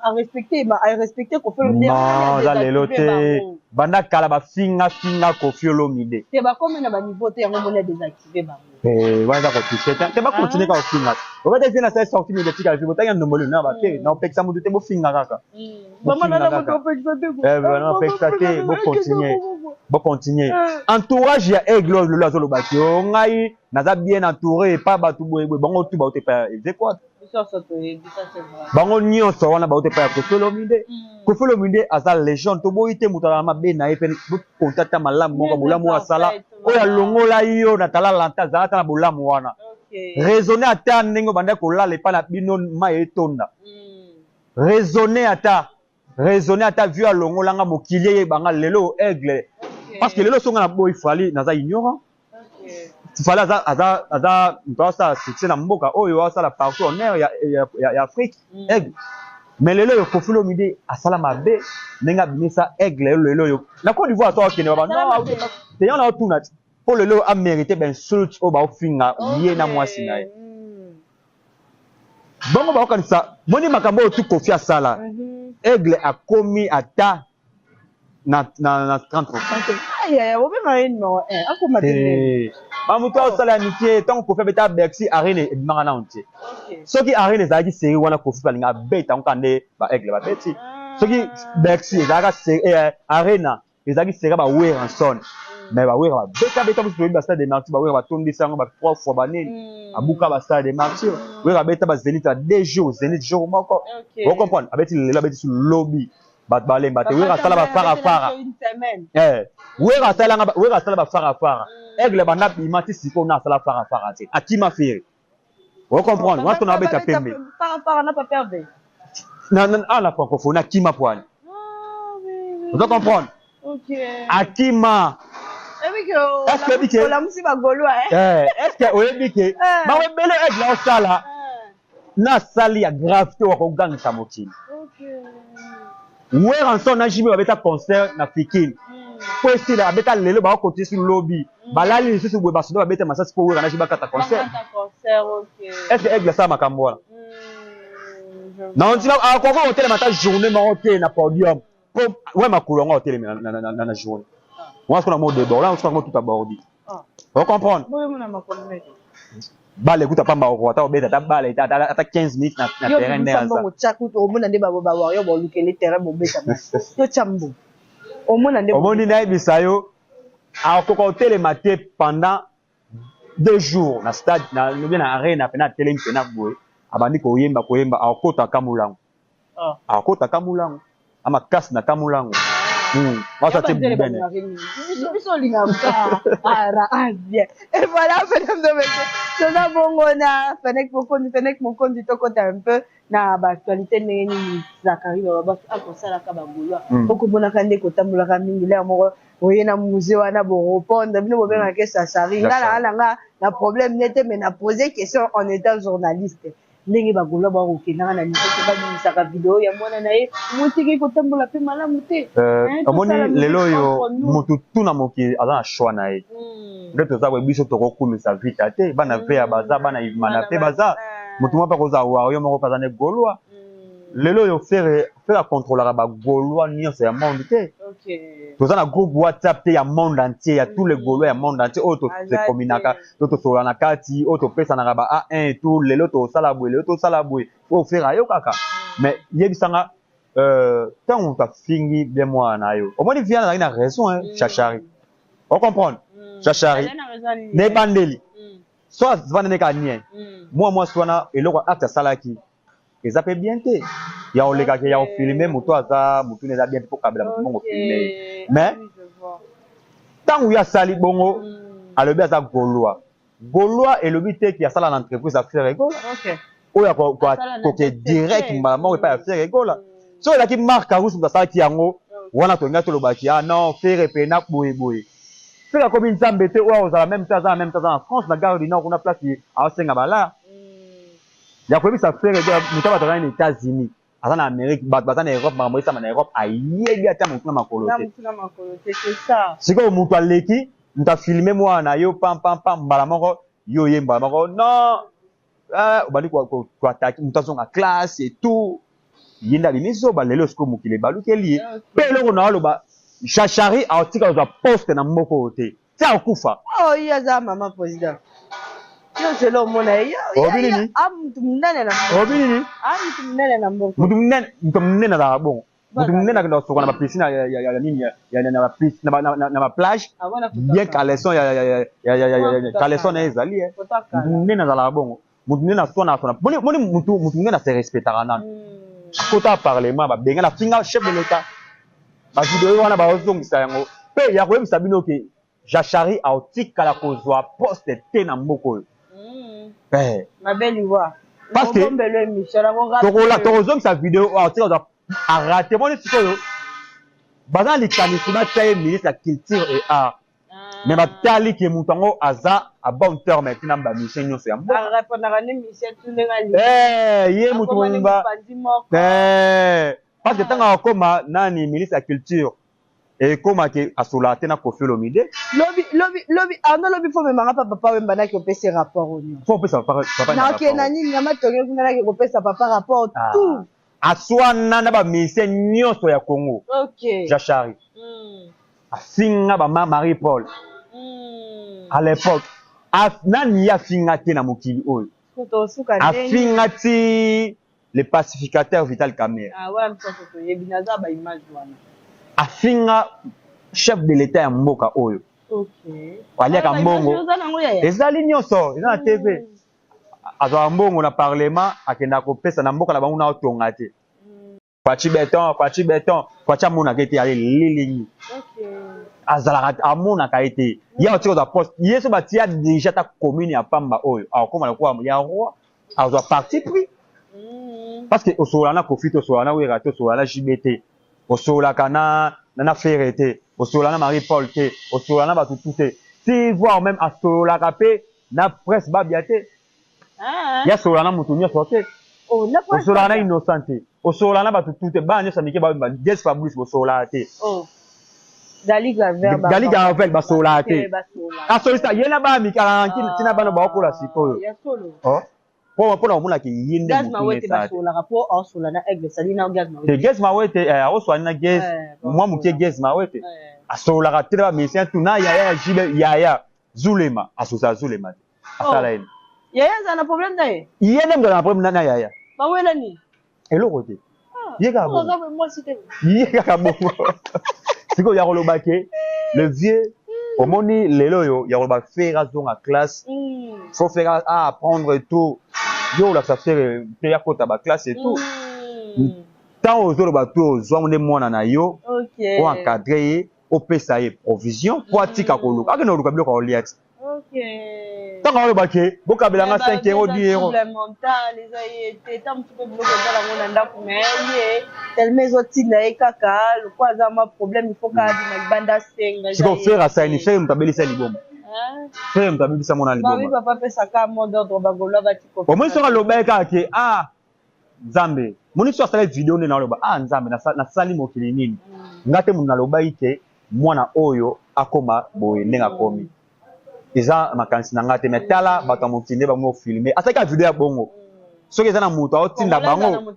B: a respecter, a respecter Koffi Olomide.
A: Non, eza lelo te. Banda kala bafinga finga Koffi Olomide.
B: Te bakomi na ba niveau te yango moni a désactiver bango.
A: Eh, wana eza kotouche te. Te ba continuer kaka kofinga. Obete vie na sala sortie médiatique ya vie botangi ya ndombolo na ba te na opekisa moto te bofinga kaka.
B: Maman na moto opekisa te.
A: Eh, na opekisa te, bo continuer. Bo continuer. Entourage ya Aigle oyo lelo azoloba ki o ngai naza bien entouré pa bato boye boye bango tu baute pa Ezekwata. Bango nyonso wana baute pa ya Koffi Olomide. Koffi Olomide aza légende toboyi te moto alala mabe na ye pe bokonta ata malamu moko bolamu oyo asala oyo alongola yo na tala lanta azala ata na bolamu wana. Raisonner ata ndenge obandaki kolala epai na bino mayi etonda. Raisonner ata raisonner ata vieux alongola nga mokili eyeba nga lelo Aigle parce que lelo songa na boyi Fally naza ignorant. Fally aza aza aza moto asala succès na mboka oyo asala partout en air ya, ya, ya, ya Afrique Aigle. Mais lelo oyo Koffi Olomide asala mabe ndenge abimisa Aigle lelo oyo na Côte d'Ivoire to akende baba non te yango na otuna po lelo oyo amérite ba insulte oyo baofinga ye na mwasi na ye. Bango baokanisa moni makambo oyo tu Koffi asala Aigle akomi ata na na na 30%.
B: Obenga ye numéro 1 akoma te.
A: Ba moto asala ya mike ntango Koffi abeta Bercy Arena ebimaka nano te. Soki Arena ezalaki série wana Koffi balinga abeta yango kaka nde ba Aigle babeti. Soki Bercy ezalaka Arena ezalaki série ba Werrason mais ba Werra babeta beta mosusu toyebi ba stade de martyr ba Werra batondisa yango ba 3 fois banini abuka ba stade de martyr Werra abeta ba Zénith ya 2 jours Zénith jour moko o comprendre abeti lelo abeti su lobi bato balemba te Werra asala ba fara fara eh Werra asala nga Werra asala ba fara fara Aigle banda bima ti sikoyo na asala fara fara te akima Ferre o comprendre wana tona abeta pembe
B: fara fara na papa Hervé
A: na na na francophonie akima poani ozo comprendre akima.
B: Est-ce que oyebi ke olamusi ba Gaulois
A: eh est-ce que oyebi ke bango ebele Aigle osala na sali ya grave te wakogangisa mokili. Werrason na JB babeta concert na Fikine po esila abeta lelo bakokontinue su lobi balali lisusu boye basoda babeta masasi po Werra na JB bakata concert. Est-ce que Aigle asala makambo wana? Na ondima akoki kotelema ata journée moko te na podium po ouais makolo yango otelemi na journée wana sikoyo na mo debord wana sikoyo yango tuta bordi o comprendre bale ekuta pamba oko ata obeta ata bale ata 15 minutes na terrain nde aza
B: omona nde ba warrior bolukele terrain bobeta yo tya mbongo omona nde
A: omoni nayebisa yo akoka kotelema te pendant 2 jours na stade na lobi na arena pena atelemi pena boye abandi koyemba koyemba akota kamulango.
B: Oh.
A: Akota kamulango amakasi na kamulango. Mwasi atie bene.
B: Biso olingaka ara ah bien. Et voilà, mesdames et messieurs, toza bongo na Fenek Mokonzi. Fenek Mokonzi, tokota un peu na baactualité ndenge nini Zakari Bababaswe akosalaka bagaulois. Okomonaka nde kotambolaka mingi lere moko oye na musée wana borépondre bino bobengaka Chachari. Nga na na nga na problème nete, mais na poser question en étant journaliste, ndenge bagaulois bakokendaka na liboso, babimisaka video ya mwana na ye motiki kotambola mpe malamu te.
A: Omoni, lelo oyo motu tu na mokili aza na choix na ye. Nde toza boye, biso tokokumisa vita te. Bana veya baza, bana imana mpe baza. Motu moko mpe akozala wario moko mpe aza ne gaulois. Lelo oyo Ferre, Ferre akontrolaka bagaulois nyonso ya monde te. Toza na groupe WhatsApp te ya monde entier, ya tous les gaulois ya monde entier oyo tosekominaka to tosolola na kati, oyo topesanaka ba A1 et tout. Lelo tosala boye, lelo tosala boye, oyo Ferre ayokaka. Mais yebisanga, ntango moto afingi bien mwana na yo, omoni viana azalaki na raison. Chachari, ocomprendre, Chachari na ebandeli so avanda nde kaka nie mwa mwasi wana. Eloko acte asalaki eza mpe bien te ya kolekaka ya kofilme moto aza motu eza bien te mpo kabela motu mbongo filme ye. Mais ntango ye asali bongo, alobi aza gaulois. Gaulois elobi te ki asala na entreprise ya Ferre Gola oyo akoke direct mbala moko epai ya Ferre Gola. Soki ezalaki Marc Arus moto asalaki yango wana, tolingai tolobaki: ah non, Ferre pena boye boye. Ferre akomi nzambe te oyo akozala même te. Aza na même te, aza na France, na Gare du Nord kuna, place aosenga balare ya koyebisa Ferre. Moto bato aza na États-Unis, aza na Amérique, bato baza na Europe, makambo esama na Europe, ayebi ata motu na makolo te. Sikoyo moto aleki, moto afilme mwana na yo pampampam, mbala moko yo oye, mbala moko non, obandi koattaquer moto azonga classe et tout. Ye nde abimi zoba. Lelo sikoyo mokili ebalukeli ye mpe. Eloko na aloba, Chachari aotika kozwa poste na mboka oyo te ti akufa.
B: Oh, ye aza mama président, yo zela omona ye.
A: Obi nini?
B: Mutu monene na
A: Obi nini?
B: Mutu monene na mboka.
A: Mutu monene, mutu monene azalaka bongo. Mutu monene akenda kosoka na bapiscine ya nini, na baplage bien, caleçon, caleçon na ye ezali. Mutu monene azalaka bongo. Mutu monene aswana, aswana. Moni, mutu monene ase respectaka nano. Akota parlement, babenga na finga chef de l'État. Bavideo wana bazozongisa yango mpe ya koyebisa bino ke Jachari aotikala kozwa poste te na mboka oyo. Parce que tokozongisa video oyo, aotika kozwa arate. Moni sikoyo baza na likanisi batia ye ministre ya culture et art, mais batali ke moto yango aza à bon terme ntina bamission nyonso ya mboka. Ye moto mobimba, parce que ntango akokoma nani ministre ya culture, ekomaki asolaka te na Koffi Olomide.
B: Lobi, lobi, lobi ano, lobi fo memanga pa Papa Wemba, naki opesi rapport oyo.
A: Fo opesa papa.
B: Nake na nini na matonge kuna, naki kopesa papa rapport tout.
A: Aswana na bamusicien nyonso ya Congo. Jachari afinga bama Marie Paul à l'époque. Nani ye afinga te na mokili oyo? Afinga ti le pacificateur Vital Kamerhe. Afinga chef de l'État ya mboka oyo aliaka mbongo. Ezali nyonso eza na TV. Azwaka mbongo na parlement, akendaka kopesa na mboka na bango na otonga te. Fatshi béton, Fatshi béton, Fatshi amonaka ete ale lilingi azalaka, amonaka ye te. Ye akotika kozwa poste ye so batia déjà ata commune ya pamba oyo, akokoma lokola ya roi, azwa parti pris, parce que osolola na Koffi te, osolola na Wera te, osolola na JB te, osololaka na Ferre te, osolola na Marie Paul te, osolola na bato tu te, ti voire même asololaka mpe na presse babia te. Ye asolola na moto nyonso te, osololaka na Innocent te, osolola na bato tu te, bana nyonso ya mike, Des Fabrice bosololaka te, Gali Gavel basololaka te. Asolisa ye na bana mike, alaka ntina bana baokola sikoyo mpona komonaki ye nde. Te, Gaz Mawete aoswani na Gaz mwa moke. Gaz Mawete asololaka te na bamusicien tu na yaya ya Jibe, yaya Zulema asosa Zulema te, asala ye.
B: Yaya aza na problème na ye?
A: Ye nde moto aza na problème na yaya.
B: Bawelani?
A: Eloko te, ye kaka bongo, ye kaka bongo. Sikoyo ya koloba ke le vieux, omoni lelo oyo ya koloba Ferre azonga classe, faut Ferre apprendre et tout. Yo olakisa Ferre mpe akota baclasse et tout. Ntango ozoloba to ozwango nde mwana na yo, oencadre ye, opesa ye provision mpo atika koluka, akende koluka biloko ya kolia ti. Ntango aloba ke bokabela nga 5 euro, 10 euro,
B: mental eza ye te. Ta mosusu mpe biloko eza nango na ndako, mais ye tellement ezotinda ye kaka lokwa aza mwa problème, il faut kaka abima libanda asenga.
A: Sikoyo Ferre asali, Ferre moto abelisa liboma, Ferre moto abebisa mwana liboma.
B: Papa apesaka mot d'ordre, bagolois batiko.
A: Omoni, soki aloba ye kaka ke ah Nzambe, moni so asali video nde naoloba: ah Nzambe, nasali mokili nini? Nga te moto nalobaki ke mwana oyo akoma boye ndenge akomi, eza makanisi na nga te. Mais tala bato ya mokili nde bango filme, asalaki ka video ya bongo. Soki eza na moto aotinda bango,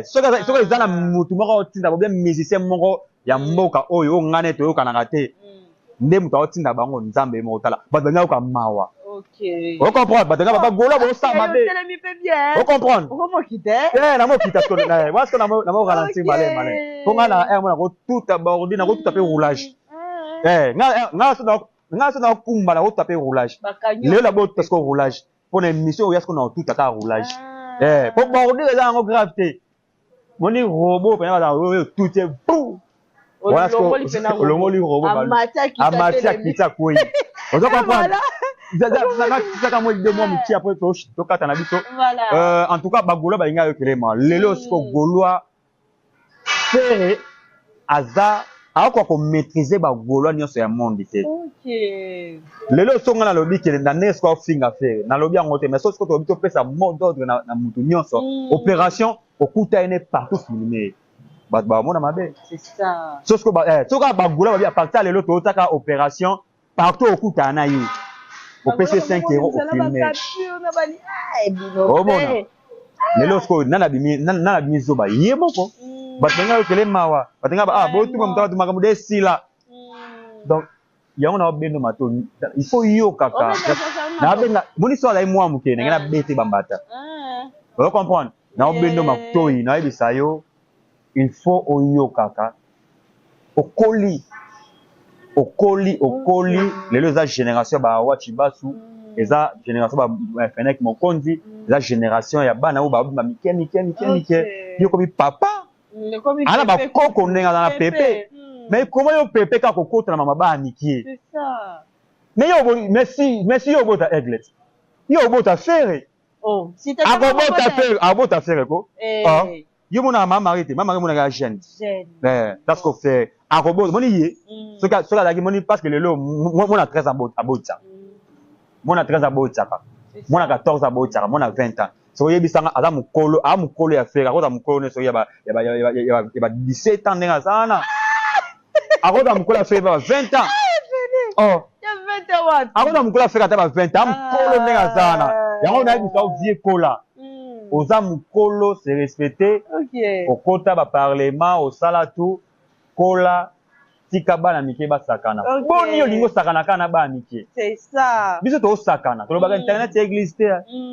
A: soki eza na motu moko aotinda bango, bien musicien moko ya mboka oyo oyo ngai nde toyokanaka te, nde moto aotinda bango, Nzambe ye moko. Tala bato balingi ayoka mawa, ocomprendre? Bato nga bagola bosala mabe, ocomprendre? Namokita siko, namo ralentir malin malin, mpo ngai na aire mo nakotuta bordure, nakotuta mpe roulage. Ngai so nakumba, nakotuta mpe roulage. Lelo nabotuta siko roulage mpo na émission oya, siko nakotuta kaka roulage, mpo bordure eza yango grave te. Moni robot mpena bazala oyo tuti bu, olongoli robot, amati, akiti, akwei, ozo comprendre? Nakisaka mwa idée mwa mokie, après tokata na biso. En tout cas, bagaulois balingi ayokelema lelo. Siko Gaulois, Ferre aza akoka komaîtrise bagaulois nyonso ya monde te. Lelo so nga nalobi ke na ndenge siko aofinga Ferre, nalobi yango te, mais so siko tolobi topesa mot d'ordre na mutu nyonso, opération okuta ye ne partout, filme, bato bamona mabe. So siko soki bagaulois babi à partir ya lelo tootaka opération partout okutana na ye, opesi 5 euro, ofilme, omona lelo sikoyo nani abimi zoba? Ye moko. Bato balingi ayokele mawa, bato nga ah botuma moto, bato makambo de esila. Donc yango na obendo mato, il faut yokaka nabenga moni so azali mwa moke ndenge nabete bambata, ozo comprendre? Na obendo matoi, nayebisa yo, il faut oyokaka. Okoli, okoli, okoli. Lelo eza génération ya bawachi basu, eza génération ba Fenek Mokonzi, eza génération ya bana oyo babima mike mike mike mike. Yo komi papa, ana bakoko ndenge aza na pepe, mais koma yo pepe kaka kokota na mama bana mike. Mais yo, merci, yo obota Aigle, yo obota Ferre, akobota Ferre, akobota Ferre ko. Yo monaka mama Marie te, mama Marie monaka ya jeune parce que Ferre akobota, moni ye soki azalaki moni, parce que lelo mona 13 abotaka, mona 13 abotiaka, mona 14 abotiaka, mona 20 ans. Soki oyebisanga aza mokolo, aza mokolo ya Ferre, akoza mokolo nyonso ya ba 17 ans ndenge aza wana, akoza mokolo ya Ferre ba 20 ans. Oh, akoza mokolo ya Ferre ata ba 20 ans, mokolo ndenge aza wana. Yango nayebisa o vie kola, oza mokolo, se respecte. Okota baparlement, osala tout, kola, tika bana mike basakana. Boni olingi osakana kaka na bana mike? Biso toosakana, tolobaka internet ya église te.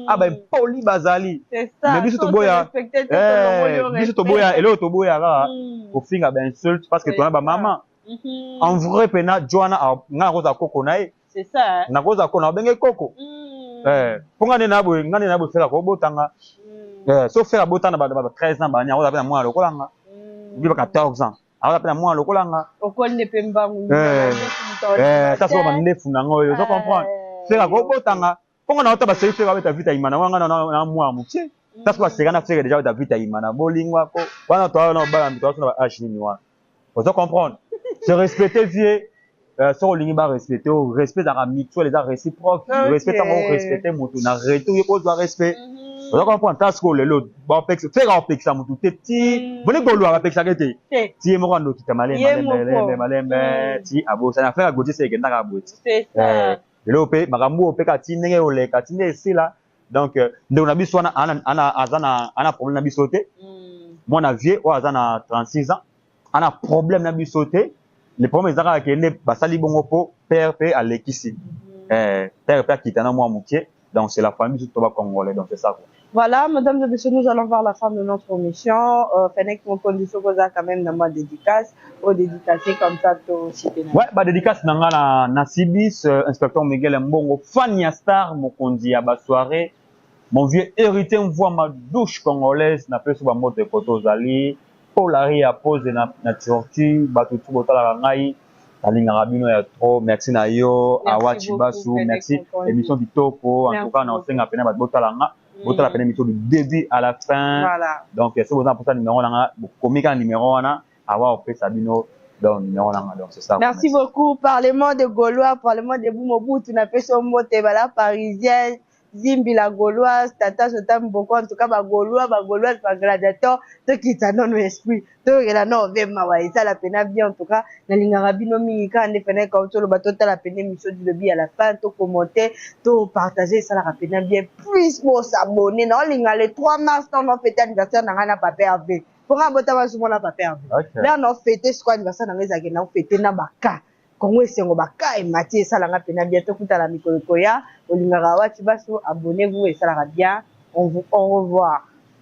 A: A baimpoli bazali, mais biso toboya, biso toboya eloko, toboya kaka kofinga, bainsulte, parce que tona bamama en vrai mpena jo wana. Ngai nakozala koko na ye, nakozala koko na obenge koko, mpo ngai nde na boye, ngai nde na boye. Ferre akobotanga, so Ferre abotanga ba 13 ans, bani akozala mpe na mwana lokola nga, bi ba 14 ans, akoza mpe na mwana lokola nga.
B: Okoli mpe mbangu.
A: Ta soko bandefu nango oyo, ozo comprendre? Ferre akobotanga, mpongo na ota baseri Ferre abeta vita imana wana, nga na mwana mokie. Ta soko baseka na Ferre déjà abeta vita imana, bolingo ako wana, toa na obala, toa so na ba age nini wana, ozo comprendre? Se respecter, vie. Soki olingi barespecte o, respect ezalaka mutuel, eza réciproque. Respect, ntango orespecte motu, na retour ye kozwa respect, oza comprendre? Ta sikoyo lelo Ferre apekisa motu te, ti boni golwa bapekisaka te, ti ye moko andokita malembe malembe malembe ti abosani affaire ya Gautier. Se ekendaka boye ti lelo mpe makambo oyo mpe kaka ti ndenge oleka, ti nde esila. Donc ndeko na biso wana aza na problème na biso te. Mwana vie oyo aza na 36 ans, ana problème na biso te. Le problème eza kaka kende basali bongo mpo père mpe alekisi, père mpe akita na mwa mokie. Donc c'est la famille, surtout ba Congolais, donc c'est ça quoi.
B: Voilà, mesdames et messieurs, nous allons voir la fin de notre émission. Fennec Mokonzi, Sokoza, quand même, dans ma dédicace, au dédicacé comme ça, to cité.
A: Ouais, ba dédicace nanga na Sibis, inspecteur Miguel Mbongo, fan ya star Mokonzi ya ba soirée.
D: Mon vieux Héritier Mvuama, douche congolaise, napesi bambote koto ozali. Paul ya pose na Turquie, bato tu botalaka ngai, nalingaka bino ya trop. Merci na yo, Awa Chibasu, merci. Émission kitoko, en tout cas na osenga pena bato botala nga. Botala pena émission du début à la fin.
B: Voilà.
D: Donc soki boza na posa numéro nanga, bokomi kaka numéro wana, awa opesa bino donc numéro nanga, donc c'est ça.
B: Merci beaucoup. Parlement de Gaulois, Parlement de Mobutu, napesi yo mbote, bala parisienne, Zimbi la Gauloise, Tata, je t'aime beaucoup. En tout cas, ba Gaulois, ba Gauloise, ba gladiateur, tokita nono esprit, toyokela no ovema esala pena bien. En tout cas, nalingaka bino mingi. Kaka nde pena ekauti oloba, totala pene émission du début à la fin, tocommenter, topartager, esalaka pena bien. Plus bosabonner na olinga le 3 mars, ntango nofete anniversaire na ngai na papa Hervé, mponga botama zumona papa Hervé. L'heure nofete sikoyo anniversaire na ngai, ezalaki na ofete na baka Kongo esengo, baka emati, esalanga mpena bien. Tokutana mikolo koya. Olingaka Wati Baso, abonnez-vous, esalaka bien. On vous au revoir.